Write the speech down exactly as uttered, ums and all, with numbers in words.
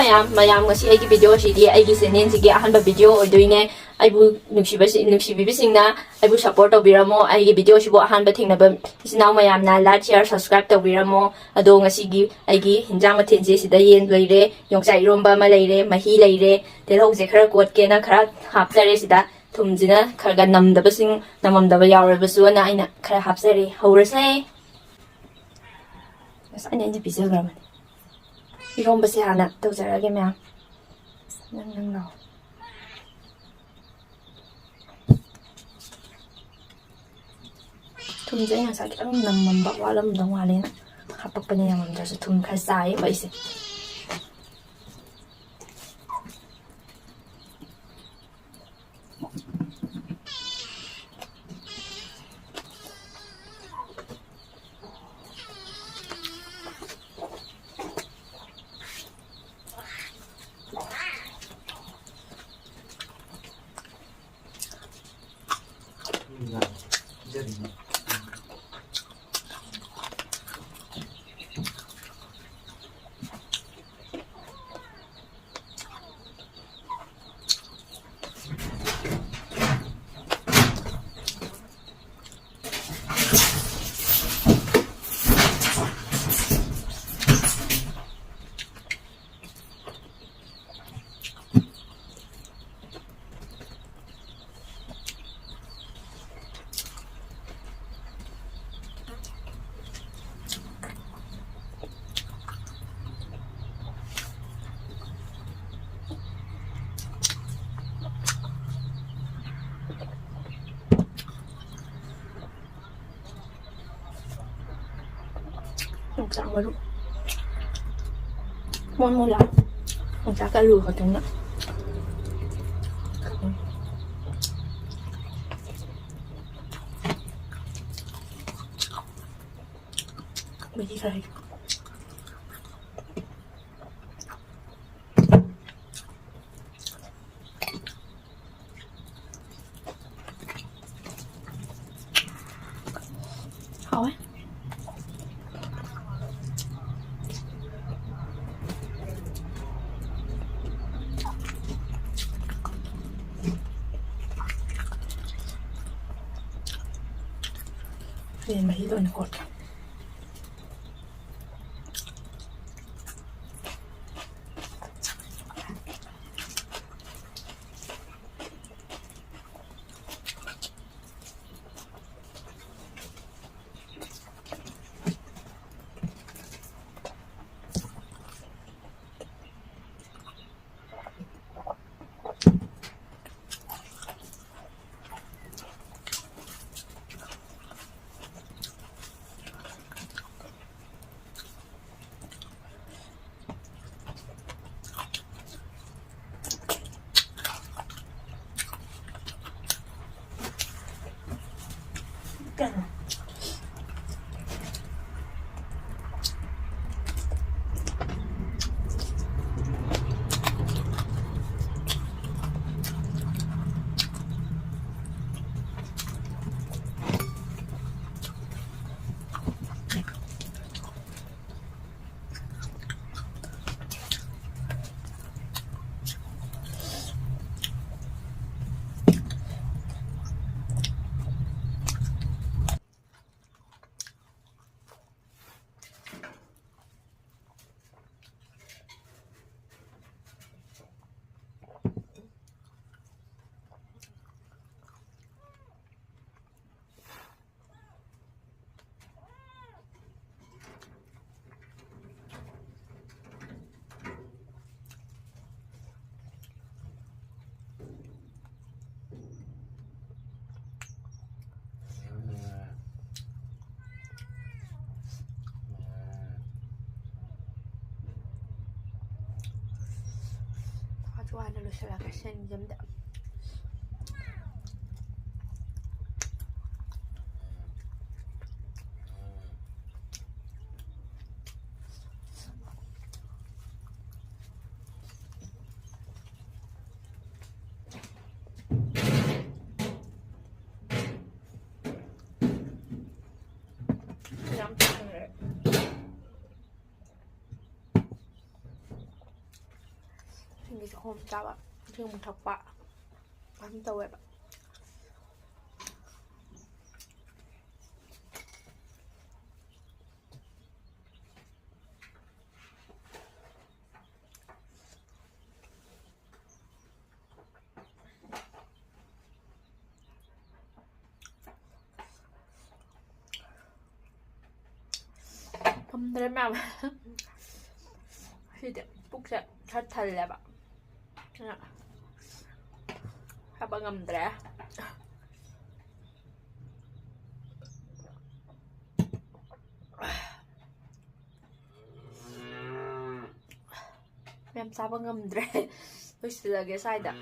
ꯃꯌꯥꯝ, ꯃꯌꯥꯝ, ꯉꯁꯤ ꯑꯩꯒꯤ video ꯁꯤꯗꯤ ꯑꯩꯒꯤ channel ꯁꯤꯒꯤ ꯑꯍꯥꯟꯕ video ꯑꯣꯏꯗꯣꯏꯅꯦ꯫ ꯑꯩꯕꯨ ꯅꯨꯡꯁꯤꯕꯁꯤ-, ꯅꯨꯡꯁꯤꯕꯤꯕꯁꯤꯡꯅ ꯑꯩꯕꯨ support ꯇꯧꯕꯤꯔꯝꯃꯣ꯫ ꯑꯩꯒꯤ video ꯁꯤꯕꯨ ꯑꯍꯥꯟꯕ ꯊꯦꯡꯅꯕ ꯏꯆꯤꯟ ꯏꯅꯥꯎ ꯃꯌꯥꯝꯅ like, share, subscribe ꯇꯧꯕꯤꯔꯝꯃꯣ꯫ ꯑꯗꯣ ꯉꯁꯤꯒꯤ ꯑꯩꯒꯤ ꯍꯤꯟꯖꯥꯡ ꯃꯊꯦꯜꯁꯦ ꯁꯤꯗ ꯌꯦꯟ ꯂꯩꯔꯦ, ꯌꯣꯡꯆꯥꯛ ꯏꯔꯣꯝꯕ ꯑꯃ ꯂꯩꯔꯦ, ꯃꯍꯤ ꯂꯩꯔꯦ, ꯇꯤꯜꯍꯧꯁꯦ ꯈꯔ ꯀꯣꯠꯀꯦꯅ ꯈꯔ ꯍꯥꯞꯆꯔꯦ ꯁꯤꯗ꯫ ꯊꯨꯝꯁꯤꯅ ꯈꯔ ꯈꯔ ꯅꯝꯗꯕꯁꯤꯡ, ꯅꯝꯃꯝꯗꯕ ꯌꯥꯎꯔꯕꯁꯨꯅ ꯑꯩꯅ ꯈꯔ ꯍꯥꯞꯆꯔꯦ꯫ ꯍꯧꯔꯁꯦ꯫ ꯉꯁꯥꯏꯅ ꯑꯩꯅ ꯄꯤꯖꯈ꯭ꯔꯕꯅꯤ꯫ ꯏꯔꯣꯝꯕꯁꯦ ꯍꯥꯟꯅ ꯇꯧꯖꯔꯛꯑꯒꯦ ꯃꯌꯥꯝ꯫ ꯅꯪ ꯅꯪ ꯂꯥꯎ꯫ ꯊꯨꯝꯁꯦ ꯑꯩ ꯉꯁꯥꯏ ꯈꯤꯇꯪ ꯅꯝꯃꯝꯕ ꯋꯥꯠꯂꯝꯗꯧ ꯃꯥꯜꯂꯦꯅ ꯍꯥꯄꯛꯄꯅꯦ꯫ ꯌꯥꯝꯃꯝꯗ꯭ꯔꯁꯨ ꯊꯨꯝ ꯈꯔ ꯆꯥꯏꯌꯦꯕ ꯑꯩꯁꯦ꯫ ꯌꯣꯡꯆꯥꯛ ꯃꯔꯨ ꯃꯣꯟ ꯃꯣꯟ ꯂꯥꯎ꯫ ꯌꯣꯡꯆꯥꯛꯀ ꯑꯂꯨꯒ ꯈꯛꯇꯪꯅ꯫ ꯃꯍꯤ ꯈꯔ ꯍꯩ꯫ ꯍꯥꯎꯋꯦ꯫ ꯌꯦꯟ ꯃꯍꯤꯗ ꯑꯣꯏꯅ ꯀꯣꯠꯀꯦ꯫ ꯍꯥꯟꯅ ꯂꯣꯏꯁꯤꯜꯂꯒ ꯁꯦꯟ ꯌꯨꯝꯗ꯫ ꯌꯥꯝ ꯊꯨꯝꯃꯦ꯫ ꯏꯁꯤꯡꯁꯦ ꯆꯈꯣꯝ ꯆꯥꯕ, ꯏꯁꯤꯡ ꯑꯃꯨꯛ ꯊꯛꯄ ꯑꯗꯨꯝ ꯇꯧꯋꯦꯕ꯫ ꯉꯝꯗ꯭ꯔꯦ ꯃꯌꯥꯝ꯫ ꯁꯤꯗꯤ ꯄꯨꯛꯁꯦ ꯈꯔ ꯊꯜꯂꯦꯕ, ꯑꯗꯨꯅ ꯍꯥꯞꯄ ꯉꯝꯗ꯭ꯔꯦ꯫ ꯃꯌꯥꯝ ꯆꯥꯕ ꯉꯝꯗ꯭ꯔꯦ꯫ ꯂꯣꯏꯁꯤꯜꯂꯒꯦ ꯁ꯭ꯋꯥꯏꯗ꯫